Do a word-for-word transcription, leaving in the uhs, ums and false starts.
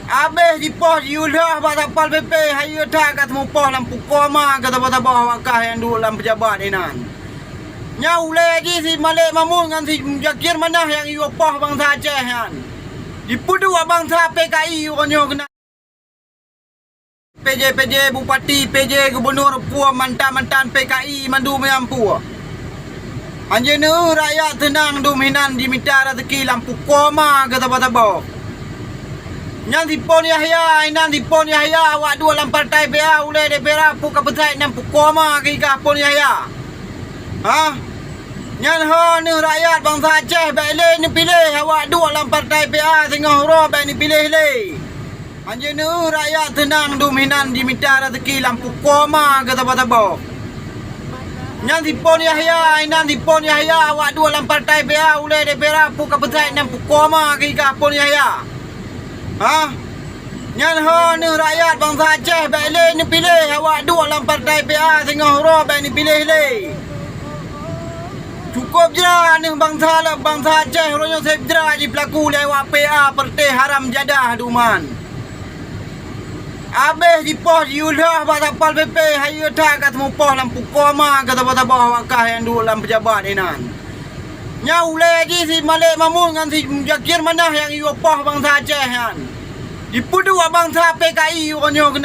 Abéh jipoh jiyue lheueh bak Satpol P P, hayeue that ka teumupoh lam pukoe ma keu saboh-saboh awak kah nyang duek lam peujabat inan. Nyan ulée jih si Malek Mahmud ngon si Muzakir Manah nyang yue poh bansa Aceh nyan. Dipeuduek bansa P K I uroe nyoe keunan. P J, P J Bupati, P J Gubunur, puwoe mantan-mantan P K I mandum nyang puwoe. Hanjeuet neueu rakyat teunang dum hinan jimita raseuki lam pukoe ma keu saboh-saboh. Nyan si Pon Yahya, inan si Pon Yahya awak duek lam partai P A ulée dipira pu ka peusaik nan pukoe ma keu i kah Pon Yahya. Hah? Nyan ho neueh rakyat bansa Aceh bék lé neupiléh awak duek lam partai P A singoh uroe bék neupiléh lé. Hanjeuet neueu rakyat teunang dum hinan jimita raseuki lam pukoe ma keu saboh-saboh. Nyan si Pon Yahya, inan si Pon Yahya awak duek lam partai P A ulée dipira pu ka peusaik nan pukoe ma keu i kah Pon Yahya. Hah? Nyan ho neueh rakyat bansa Aceh bék lé neupiléh awak duek lam partai P A singoh uroe bék neupiléh lé. Cukôp jra neueh bansa lom bansa Aceh uroe nyoe seb jra jipeulaku lé awak P A peureuteh haram jadah duman. Abéh jipoh jiyue lheueh bak Satpol P P, hayeue that ka teumupoh lam pukoe ma keu saboh-saboh awak kah nyang duek lam peujabat inan. Nyan ulée jih si Malek Mahmud ngon si Muzakir Manah nyang yue poh bansa Aceh nyan. Dipeuduek bansa P K I uroe nyoe keunan.